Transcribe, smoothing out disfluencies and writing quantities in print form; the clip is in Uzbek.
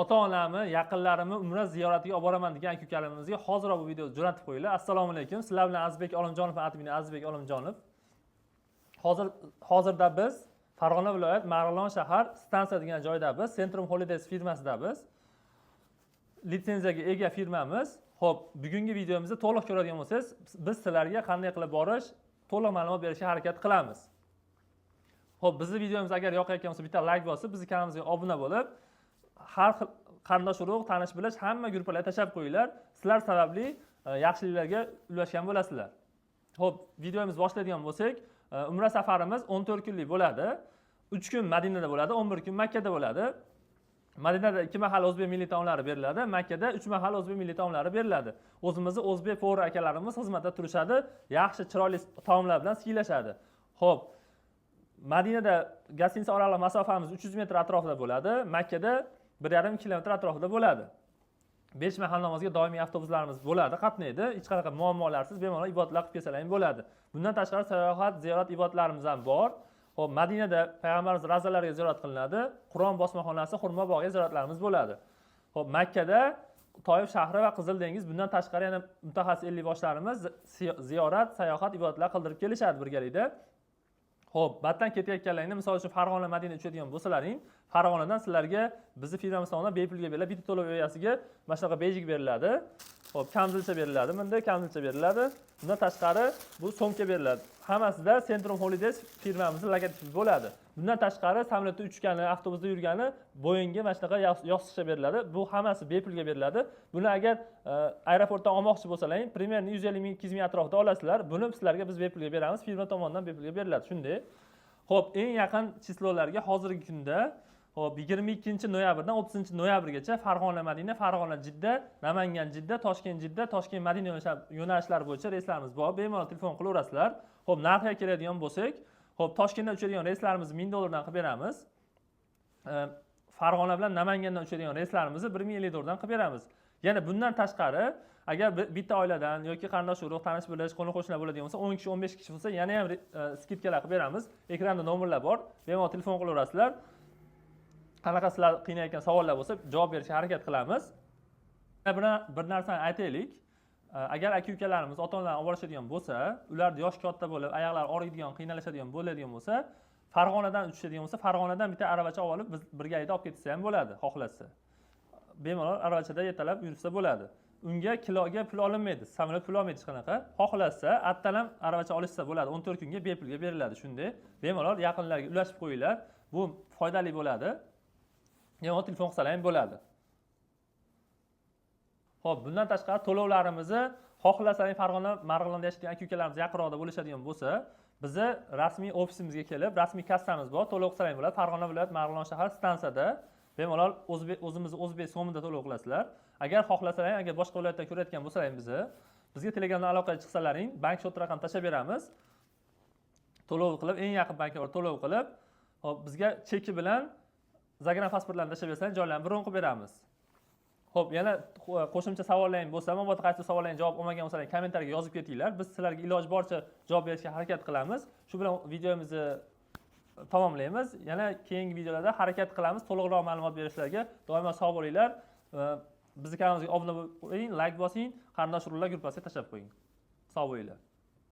Ota onamni, yaqinlarimni umra ziyoratiga olib boraman degan aka ukalarimizga hoziroq bu videoni jo'natib qo'yinglar. Assalomu alaykum, sizlar bilan Azizbek Olimjonov, admini Azizbek Olimjonov. Hozirda biz Farg'ona viloyat, Marg'ilon shahar, stansiya degan joydamiz, Centrum Holidays firmasidamiz, litsenziyaga ega firmamiz. Ho'p, bugungi videomizda to'liq ko'radigan bo'lsangiz, biz sizlarga qanday qilib borish, to'liq ma'lumot berishga harakat qilamiz. Ho'p, bizni videomiz agar yoqayotgan bo'lsa, bitta layk bosib, bizni kanalimizga obuna bo'lib, har xil qarindosh urug', tanish bilish, hamma gruppalarga tashlab qo'yinglar. Sizlar sababli yaxshiliklarga ulashgan bo'lasizlar. Ho'p, videomizni boshlaydigan bo'lsak, umra safarimiz 14 kunlik bo'ladi. 3 kun Madinada bo'ladi, 11 kun Makkada bo'ladi. Madinada ikki mahal o'zbek milliy taomlari beriladi, Makkada uch mahal o'zbek milliy taomlari beriladi. O'zimizni o'zbek повар akalarimiz xizmatda turishadi, yaxshi, chiroyli taomlar bilan siylashadi. Ho'p, Madinada гостиница oraliq masofamiz 300 metr atrofida bo'ladi, Makkada 1,5 kilometr atrofida bo'ladi. Besh mahal namozga doimiy avtobuslarimiz bo'ladi, qatnaydi. Hech qanaqa muammolarsiz bemalol ibodatlar qilib kelsalar ham bo'ladi. Bundan tashqari, sayohat, ziyorat ibodatlarimiz ham bor. Ho'p, Madinada payg'ambarimiz ravzalariga ziyorat qilinadi, Qur'on bosmaxonasi, xurmo bog'iga ziyoratlarimiz bo'ladi. Ho'p, Makkada Toif shahri va Qizil dengiz, bundan tashqari yana mutaxassis ellikboshlarimiz ziyorat, sayohat, ibodatlar qildirib kelishadi birgalikda. Ho'p, battan ketayotganlaringda, misol uchun, Farg'ona, Madina uchadigan bo'lsalaring, Farg'onadan sizlarga bizni firmamiz tomonidan bepulga beriladi, bitta to'lov egasiga mana shunaqa бейджик beriladi. Ho'p, kamzilcha beriladi, bunday kamzilcha beriladi. Bundan tashqari, bu sumka beriladi. Hammasida Centrum Holidays firmamizni logotipi bo'ladi. Bundan tashqari, samolyotda uchgani, avtobusda yurgani bo'yinga mana shunaqa yostiqcha beriladi. Bu hammasi bepulga beriladi. Buni agar aeroportdan olmoqchi bo'lsalaring, примерно 150 ming, 200 ming atrofida olasizlar. Buni sizlarga biz bepulga beramiz, firma tomonidan bepulga beriladi shunday. Ho'p, eng yaqin число larga hozirgi kunda, ho'p, 22-noyabrdan 30-noyabrgacha Farg'ona, Madina, Farg'ona, Jidda, Namangan, Jidda, Toshkent, Jidda, Toshkent, Madina yo'nalishlari bo'yicha reyslarimiz bor. Bemalol telefon qilaverasizlar. Ho'p, narxiga keladigan bo'lsak, ho'p, Toshkentdan uchadigan reyslarimizni 1000 dollardan qilib beramiz. Farg'ona bilan Namangandan uchadigan reyslarimizni 1050 dollardan qilib beramiz. Yana bundan tashqari, agar bitta oiladan yoki qarindosh urug', tanish bilish, qo'ni qo'shnilar bo'ladigan bo'lsa, 10 kishi, 15 kishi bo'lsa, yana ham скидка lar qilib beramiz. Ekranda nomerlar bor, bemalol telefon qilaverasizlar. Qanaqa sizlar qiynayotgan savollar bo'lsa, javob berishga harakat qilamiz. Yana bir narsani aytaylik. Agar aka ukalarimiz ota onalarni olib borishadigan bo'lsa, ularni yoshi katta bo'lib, oyoqlari og'riydigan, qiynalishadigan bo'ladigan bo'lsa, Farg'onadan uchishadigan bo'lsa, Farg'onadan bitta aravacha olib olib, biz birgalikda olib ketsa ham bo'ladi. Xohlasa, bemalol aravachada yetalab yursa bo'ladi. Unga kiloga pul olinmaydi, samolyot pul olmaydi hech qanaqa. Xohlasa, attan ham aravacha olishsa bo'ladi, 14 kunga bepulga beriladi shunday. Bemalol yaqinlarga ulashib qo'yinglar, bu foydali bo'ladi. Bemalol telefon qilsalar ham bo'ladi. Ho'p, bundan tashqari, to'lovlarimizni xohlasangiz, Farg'ona, Marg'ilonda yashaydigan aka ukalarimiz yaqinroqda bo'lishadigan bo'lsa, bizni rasmiy ofisimizga kelib, rasmiy kassamiz bor, to'lov qilsalar ham bo'ladi. Farg'ona viloyat, Marg'ilon shahar, stansiyada bemalol o'zbek, o'zimizni o'zbek so'mida to'lov qilasizlar. Agar xohlasalar, agar boshqa viloyatdan ko'rayotgan bo'lsalaring, bizga Telegramdan aloqaga chiqsalaring, bank счет raqam tashlab beramiz. To'lov qilib, eng yaqin bankka borib to'lov qilib, hop, bizga cheki bilan загранпаспорт larni tashlab bersang, joylarni bron qilib beramiz. Ho'p, yana qo'shimcha savollaring bo'lsa, mabodo qaysi savollaring javob olmagan bo'lsalaring, kommentariyga yozib ketinglar. Biz sizlarga iloji boricha javob berishga harakat qilamiz. Shu bilan videomizni tamomlaymiz. Yana keyingi videolarda harakat qilamiz to'liqroq ma'lumot berishlarga. Doimo sog' bo'linglar. Bizni kanalimizga obuna bo'ling, layk bosing, qarindosh urug'lar gruppasiga tashlab qo'ying. Sog' bo'linglar.